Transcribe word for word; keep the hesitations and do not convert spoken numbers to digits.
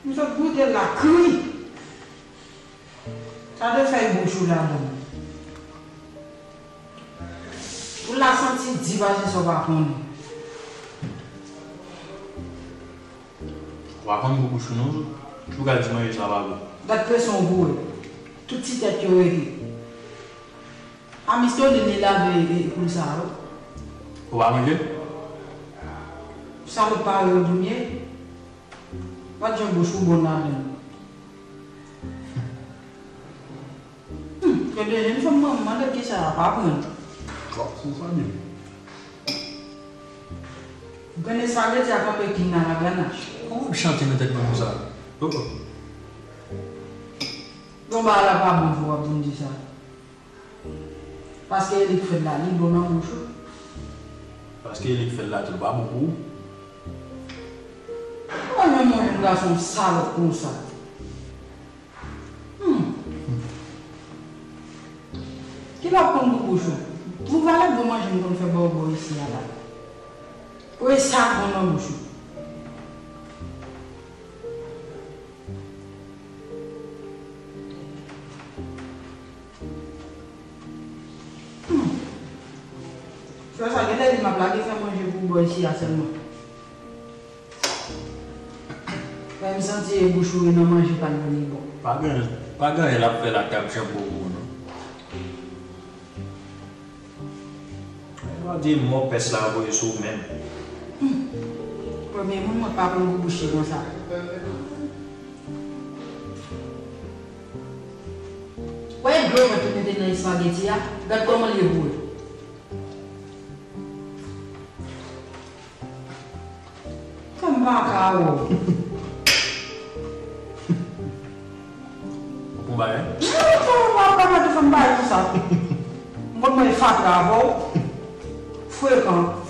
M sot goute l la kri. Sa de fèy bouch ou ladan l. Ou la santi di pase sa w pa konnen. Ou pa konn gou bouch ou non. Ou ka di manje sa pa bon. Gad presyon w voye. Tout ti tèt yo rete. A Miss Tony li lave e, e, koul sa yo. Ou pa manje? Salopari yo doumye. Gad jan bouch ou bon ladan l. Hmm, gen de jenn fanm manman de kisa a pa pran. Bon, se sa menm. Grenn espageti a kanpe king nan la ganach. Kòman w ap chante nan tèt granmoun sa? Oh, oh. Bon, ba la pa bon pou w ap vin di sa. Paske e li k fè l la, li bon nan bouch ou. Paske e li k fè l la, tou pa bon pou ou. Mwen menm, mwen menm, gason salòp konsa. Hmm. Ki lè w konn pou bouch ou? Pou valè gwo manje m konn fè ba w bò isi a la. Pou e sa k bon nan bouch ou. Hmm. Frè sa, genlè di m ap lage fè manje pou bò isi a sèlman. Fè m santi e bouch ou e nan manje pa l yo li bon. Pa gen, pa gen anyen l ap fè la k ap janbe w non. Mwen pa di mò pès la voye sou ou menm. Hmm. Premye moun mwen pa konn bouboche konsa. Wè dlo mwen te mete nan espageti a, gad kòman l ye voye. Kòm m pa ka wè w. Ou pou bagay? Non, non, non, pa mete fè m bagay konsa. M konn mwen fatra avè w. Frekan.